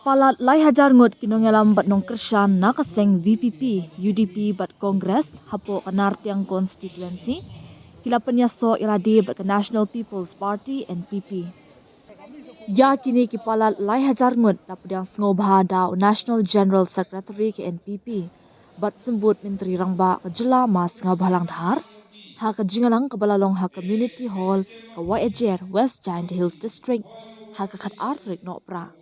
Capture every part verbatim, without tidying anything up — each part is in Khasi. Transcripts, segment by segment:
Palat lai hajar ngut ki nongïalam bad nongkyrshan na ka seng V P P, U D P bad Congress hapoh ka Nartiang Constituency ki la pynïasoh ïalade bad ka National People's Party, N P P. Ïa kine ki palat lai hajar ngut la pdiang sngewbha da u National General Secretary ka N P P bad Symbud Myntri Rangbah ka jylla Ma Sniawbhalang Dhar ha ka jingïalang kaba la long ha Community Hall ka Waiiajer, West Jaintia Hills District ha ka khatar tarik Nohprah.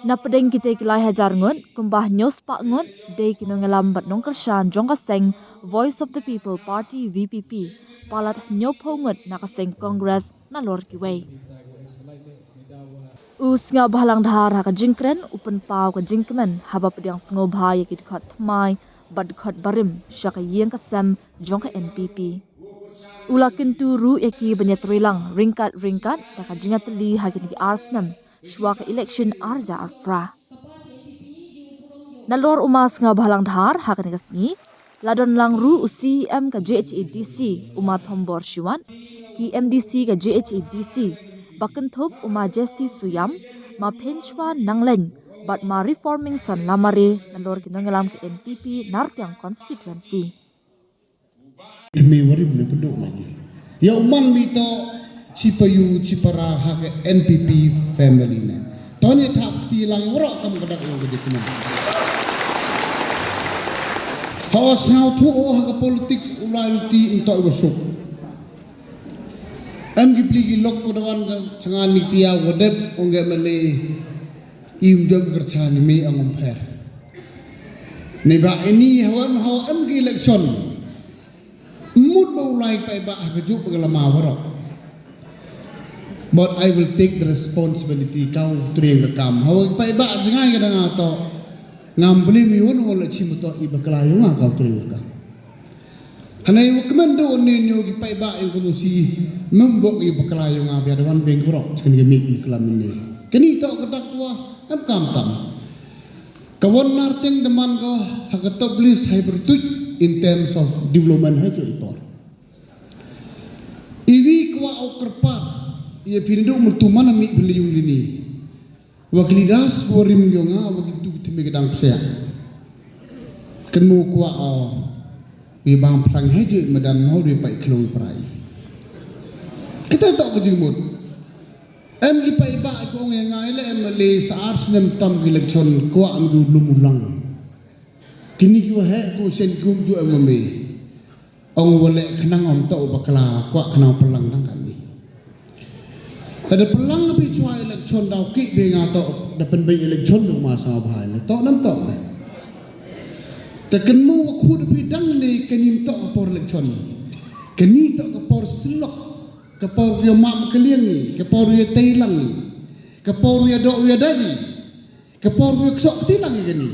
Na pdeng kitei ki lai hajar ngut, kumba hynñiew spah ngut dei ki nongïalam bad nongkyrshan jong ka seng Voice of the People Party, V P P, palat hynñiewphew ngut na ka seng Congress nalor kiwei. U Sniawbhalang Dhar ha ka jingkren u pynpaw ka jingkmen haba pdiang sngewbha ïa ki dkhot thymmai bad dkhot barim sha ka ïing ka sem jong ka N P P. U la kyntu ruh ïa ki ban ïatreilang ryngkat ryngkat da ka jingïatylli ha kine ki ar snem shuwa ka election ar hajar arphew phra. Nalor u Ma Sniawbhalang Dhar ha kane ka sngi la don lang ruh u C E M ka J H A D C, u Ma Thombor Shiwat, ki M D C ka J H A D C ba kynthup u Ma Jessie Suiam, Ma Pynshwa Nangleiñ bad Ma Reformingson Lamare nalor ki nongïalam ka N P P Nartiang Constituency. Thymme warim ne pynduh lagi. Ïa u man mi to chipayu chipara ha ka N P P family ne. To ne thap kti lang waroh kam ka dak ïa ka dikna. Hawa sngewthuh ha ka politics u lai luti ym to iwa suk. Em ki pli ki lok ko dawan ka changan ni tia wa dep ong ge mele. Im jong kyrchan ni me ong ym pher. Ni ba ini hawa em hawa em ki election. Mut ba u lai paidbah ha ka juk ba ka lama waroh. But I will take the responsibility ka u tring ka kam. Hawa paidbah jngai ka dang ato. Ngam beli mi won won la chim to i bakla yung ka u tring ka kam. Hanei wa kmen do ne nyo ki paidbah yung kunu si membok i bakla yung a bia da wan beng waroh. Chen ke mi bakla mene. Kani to ka dakwa em kam tam. Ka wan Nartiang da man ko ha ka top list hai bertuj in terms of development hai tu ipor. Iwi kwa au kyrpad ïa phi ndu myntu man mi beliung lini. Wa ki leaders wa rim ïong nga wa ki tu ki thymme ka dang psiah. Kan mo kwa au wi bang plang hai ju madan mau ri pai klong prai. Kita tok ka jingmut. Em ki paidbah ko ong ïa nga ïa le M L A sa ar snem tam ki election kwah am ki u lum u lang. Kini ki wa heh ko sien ki um ju M M A. Ong wa leh khnang ong to bakla kwah khnang pynlang dang kani. Lada pynlang bi chwa election daw ki bi nga to da pynbei election dong ma sa bha ne to nam to ne. Te kynmu wa khud bi dang ne kani to ka por election. Kani to ka por silok. Ka por ïa mam ka liang ni, ka por ïa tei lang ni, ka por ïa dok ïa dagi, ka por ïa ksok ti lang ni kani.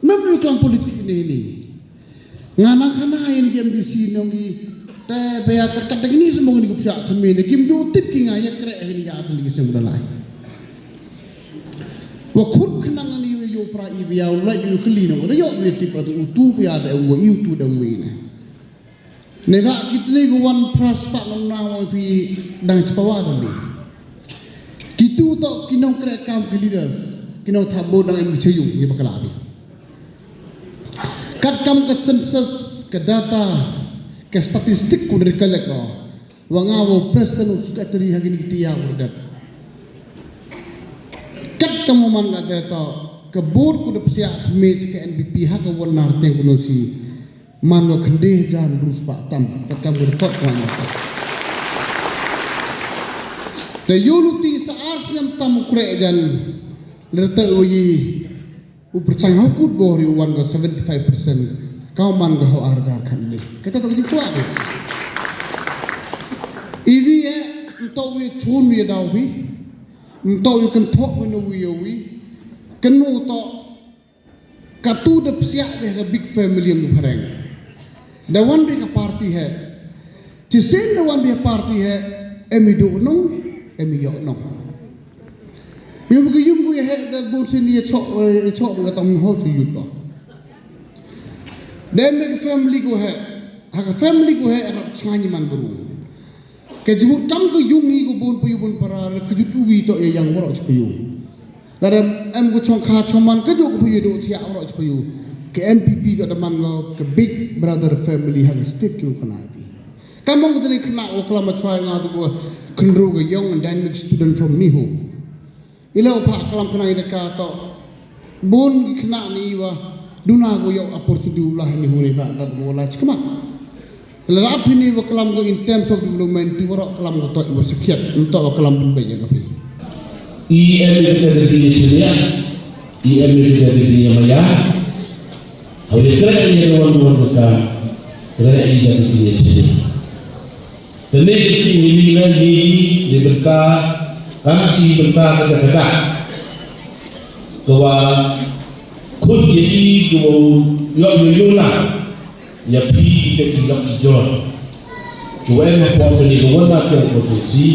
Mem du klang politik ni ni. Nga nang hana ïa ni M D C nong gi te be ya kat kat ni semong ni kupsa temi ni kim du tip ki nga ïa krek ni ya teli sem dalai. Wa khut khnang ni ïa yu pra i bia u lai yu kli nong da yu ni tip atu utu bia da u yu tu da u ni. Nega kitni gu wan pras pa nong na wang pi dang chpawa dali. Kitu to kinong kre kam ki leaders kinong thabo dang em chayung ni bakla bi. Kat kam ka census ka data ka statistik ku dari kalek ko. Wanga wo president u secretary hagin kiti ya urdat. Kat kam man ka data ka board ku dep siak me ka N P P ha ka wan nar teng kuno si. Man wa khynde jan rus ba tam ka kam report wa ma. Te yuluti sa ar snem tam kre jan lerte wi u perchang ha kut bo ri wan ka seventy five percent ka man ka ho ar jar khan ni. Kata to di kwa ni. Iwi e nto wi chun wi daw wi nto wi kan thok wi no wi wi kan no to. Katu da psiak de ka big family yang phareng. Da wan de ka party he. Chisen da wan de party he. Emi do nong, emi yok nong. Yung ke yung ke he da bun sin ye chok ye chok ka tam ho si yut ba. Da emi ka family ko he. Ha ka family ko he rap changani man bru. Ka jingmut kam ka ïung ngi ka bun payu bun para, ka jut uwi to ïa yang waroh chi payu. Lada em ka chong kha chong man ka jut ka payu do thiah waroh chi payu. Ka N P P ka da man ka ka big brother family ha ka state ki u khana pi. Ka mong ka tani khana u klam ma chwa nga tu ko khynru ka young and dynamic student from Nihu. Ila u pha klam khana ida ka to bun khana ni wa duna go yok opportunity u lah ni hu ni ba dat go lah chikma. Ila rap ni wa klam go in terms of development tu wa klam go to wa sekiat untuk wa klam pun baik ya kapi. I em ida ka di sini ya. I em ida ka di maya. Hawi kira ida wan wan ka kira ida ka di sini. Te ne ka sngi ngi la ngi ni bynta, kam shi bynta ka ka ka. Ka wa khut ïa i ka wa ïoh ïoh ïoh la. Ïa phi ki ka ki lok ki jor. Ki wa em hapoh ka ni ka wa na ka ka tu si.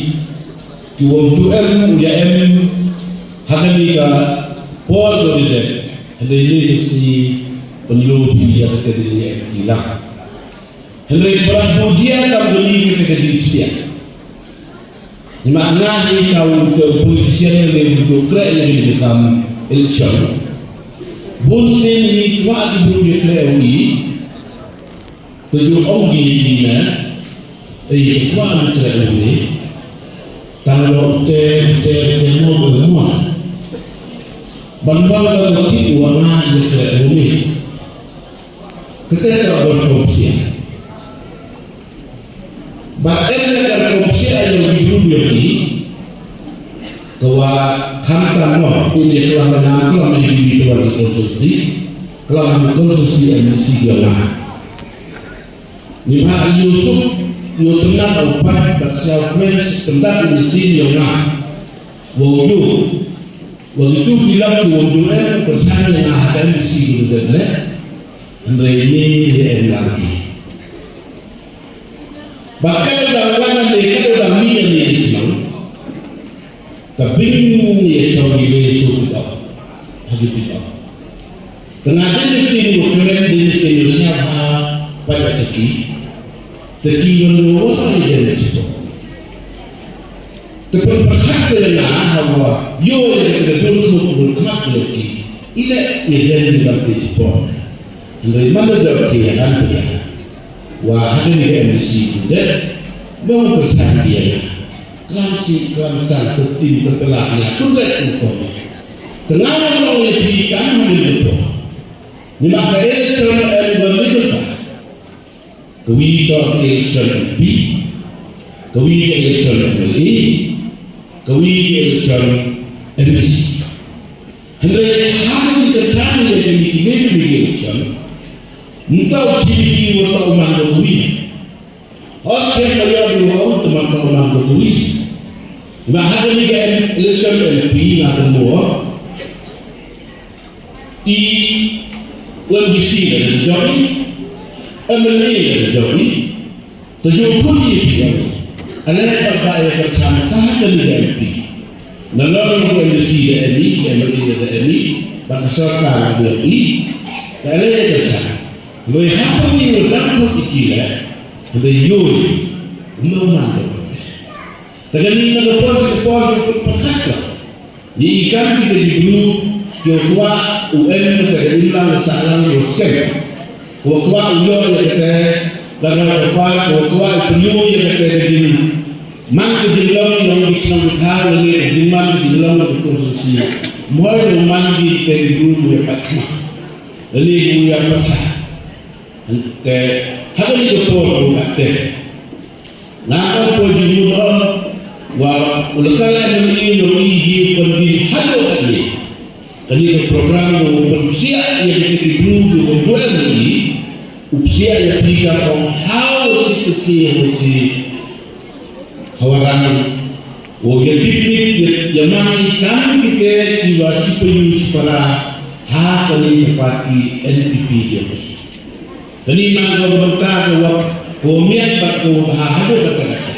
Ki wa tu em u ïa em ha ka ni ka por ka ni de. Hynrei ne ka sngi pynlong phi ïa ka ka ni ïa ki la. Hynrei para bujia kam beli kita ke di sia. Ni ma nga ni kau ke politician ni untuk krek ni di kam election. Bun sin ni kwa di bun di krek ni. Tuju ong di ni na. Eh, kwa di krek ni. Tang lo te te te mo mo. Ban ban ban ti wa nga di krek ni. Kata ka bor kongsian. Ba en ka kongsian yang dulu yang ni. Kawa hantam mo ini kelam na kelam yang di tuan di kongsi. Kelam di kongsi yang mesti dia lah. Ni ma Yusuf yo tenang opat ba siau prince pendak ini si yo nga. Wong yu. Wong itu bilang tu wong yu eh percaya na hadam di si guru dan leh. Hynrei ni ïa em lagi. Ba ka dang wan ande ka dang mi ïa ni shnong. Ka bing ïa chong ïa ni shu pick up. Ha ki pick up. Tengah din ni shin ïa kren din ni shin ïa siap ha pa ïa saki. Te ki wan ïa wa ïa den ni shu. Te pynpyrkhat te la ha wa ïoh ïa ka dul khmut dul khmat ïa ki. Ila ïa den ni bad te jipon. Hynrei man da jop ki ïa kan pia. Wa ha kane ka M D C ku dep. Ba u pyrchan ki ïa. Klam si klam san te tim te tela ïa ku dep u ko. Te nga long ïa ki kan ha kane ka por. Ni ma ka election em ba ni ka. Kawi ka election M P, kawi ka election M L A, kawi ka election M D C. Hynrei ha kane ka jam ïa kine ki election, mynta u C P P wa tau man ka kawi. Hos ka ka ïa di wa tau man ka kawi. Na ha kane ka election M P na ka mo. I M D C ka dei jong i, M L A ka dei jong i, te jong kun i phi jong i. Ale ka ba ya ka cham sa ha ka ni M P. Na lo ka M D C da M E, M L A da M E, ba ka sorkar da M E, ka ale ka cham. Lo ha ka ni da ko i ki le, da yo, no man da. Te ka ni na ka por ka por ka por ka. Ngi i kam kita ki bru, ki kwah u em kata ka imlang sahlang u skem. Ki kwah u ïoh ïa kata ka rang ka par, ki kwah u pynïoh ïa kata ka jing. Man ka jinglong long ki shnong ki thaw lane ka jingman ka jinglong ka konstituensi. Moi u man ki kata ki bru u ïa pat khmat. Lane u ïa pat sah. Te ha kane ka por u kat te. Nga ong poi jingmut ong wa u la ka la mynta ïoh i hi pynbin haduh katne. Kane ka program u pynpsiah ïa kine ki bru ki u duel mynta u psiah ïa phi ka ong haw chit ka sngi haw chit. Hawaran u ïa tip nit ïa ïa man kam kite ki wa chi payu chi para ha kane ka party N P P ïa. Kane man ka bynta ka wa ka wa miat bad ka wa bha haduh katta katta.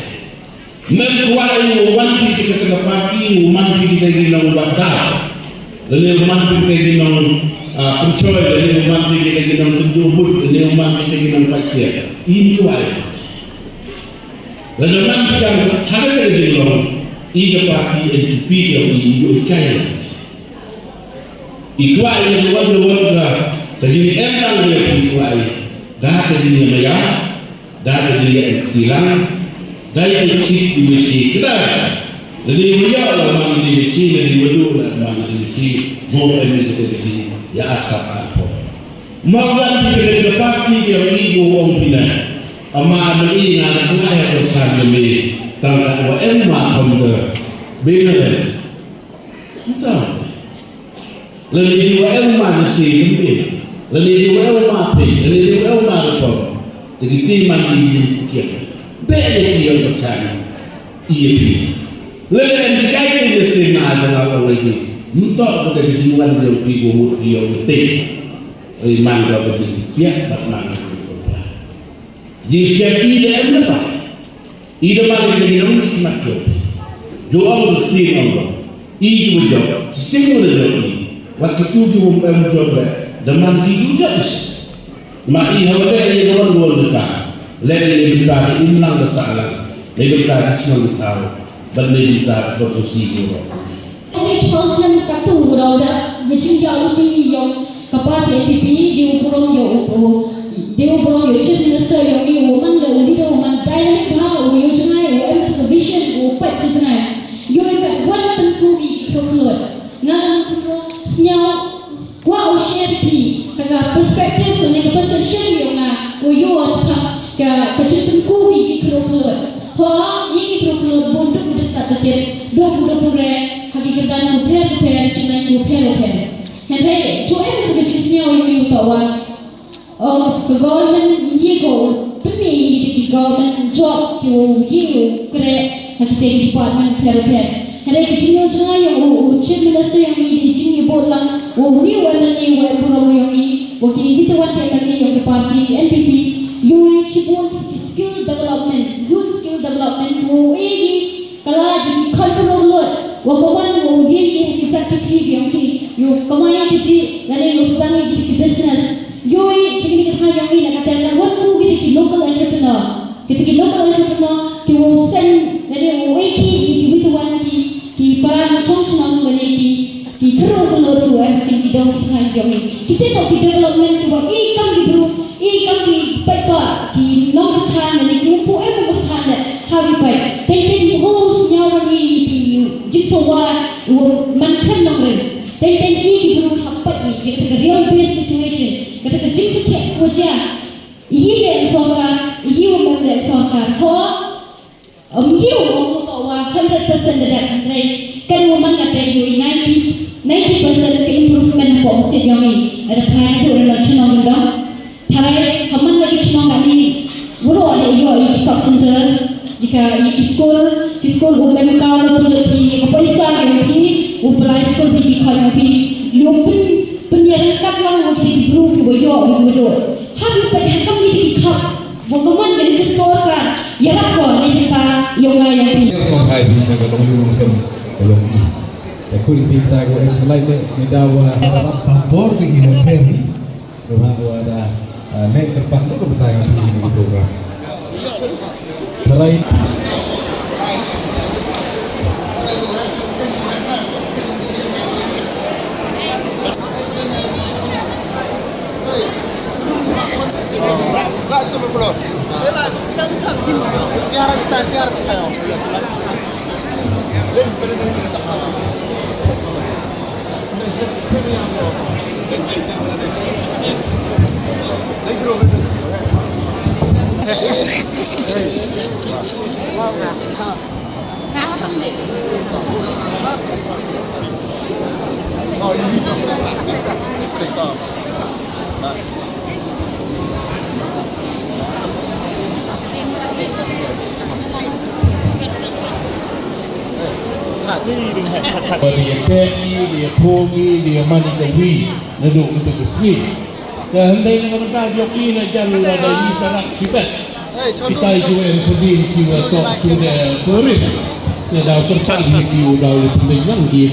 Mem kwah ïa u wan phi ka kata ka party u man phi kita ki nong bad daw. Lane u man phi kita ki nong, ah, pynchoi, lane u man phi kita ki nong tynjuh but, lane u man phi kita ki nong pait siat. Im kwah ïa. Lada man phi dang ha kata ka jinglong, i ka party N P P ka i ïoh hikai. I kwah i wan wan ka jingem dang de i kwah i da ka jingem ïa da ka jingem kilang da i chi i chi kda. Lada i wa ïoh la man i chi, lada i wa duh la man i chi. Mo em i kata ka jingïa asap apo. Mo kan di kata ka party ka i wa ong pina. Ama ma i nga na kwah ïa ka chan na mi tang ka wa em ma kham ka. Bina le. Entah. Lane di wa em ma nasi kempi. Lane di wa em ma pi. Lane di wa em ma repom. Jadi ti man di di kian. Be di di yang percaya. Iya pi. Lane di kai di nasi na ada na orang lagi. Entok kita di wan di pi go mut di yang ti. Ai man ka ba di piak ba man. Di siap di da em lepas. I da man i da ngi nong i mat jop. Jo ong da ti ong ong. I ki wa jop. Sing wa da jop i. Wat ki tu ki wa em jop le. Da man ki wa jop is. Ma i ha wa da i da wan wan da ka. Le i da ka i nang da sa la. Le i da ka i nang da ka. Ban le i da ka ko si ko. Ong ïa u Chancellor ka tu u Rauda, ha jingïaid u ti ïong ka party N P P, dei u burom ïa u, u, dei u burom ïa u Chief Minister ïong i u man le u leader u man dynamic bha, u ïoh jngai, u em ka vision, u peit jngai. Ïoh i kat wan pynku i khroh khluid. Nga nga khroh sñiaw Kwah u share phi ka, ka perspective ne ka perception yong nga, u ïoh u tip ka, ka jingpynku ki, ki khlur khlur. Ho, ïa ki khlur khlur bun duk duk ta ta tip, duk duk duk re, ha ki kyrdan u pher u pher, ki lain u pher u pher. Hynrei, to em ka jingsngew yong u ta wan. Oh, ka government ïa ko, pynmih ïa ki government job, ki u ïa u kreh, ha ki department pher pher. Hynrei ki jingïoh jngai yong u, u Chief Minister yong i, ki jingïoh bud lang, u ni u M L A, u em burom yong i, u ki ni bitu wan ki M L A yong ka party N P P, ïoh i chibun ki skill development, youth skill development, u e ki Ka la dei ki khon ka rong lut. Wa ka wan wa u ïeng ïa ki jait ki kti ki ong ki. Ïoh kamai ki ji, lane ïoh sdang ïa ki business. Ïoh i, jingkit ka yong i na ka ter ka wan ku ki ki local entrepreneur. Ki ki local entrepreneur, ki wa u seng, lane wa u e ki, ki wi tu wan ki, ki para ki chong chnong, lane ki, Ki khrong khlur tu em kin ki dong ki thaiñ jong i. Kita toh ki development ki wa i kam ki bru, i kam ki paidbah, ki nongkyrchan ne ki umpu em umpu kyrchan ne ha ki paid. Teng teng ho sñiaw rani ki jingsowa u man khlem nongrim. Teng teng i ki bru ha paid i, kita ka real based situation, kita ka jingsakhiat wa jia. I leh sorkar, i wa mem leh sorkar. Ho Ym ïoh ong u toh wa hundred percent da dep hynrei kan u man ka te ïoh i ninety, ninety percent ka improvement hapoh ka state yong i. Ada phai na duk na chnong dong. Tharai ha man ka chnong kani. Waroh da ïoh i sub centers. Ïa ka, ïa ki skul, ki skul u mem ka u pynlut phi, ïa ka paisa ka ïoh phi, u pynlai skul phi ki khoi ïoh phi. Ïoh pyn, pynïarangkat lang u ki bru ki wa ïoh u wa ïoh. Ha ki pynhakam ni ki khap. Wa ka man ka sorkar ïarap ko ne ka yong nga yong phi. Sngewbha phi sa ka long ïung sem ka long i. Te khuid phi ta ko em slide ne ni da wa rap pam por phi i wa pher hi. Wa wa da ne ka pang ko ka ta ka phi ni program. Tharai Ïa pek ngi, ïa pho ngi, ïa mane ka wi, naduh mynta ka sngi. Ka hynrei na ka bynta jong ki na jan lada i tarak ki bet. Kita i ki wa em sadi ki wa tok ki de tourist. Te daw kyrpad hi ki u daw i pynbeit lang ki.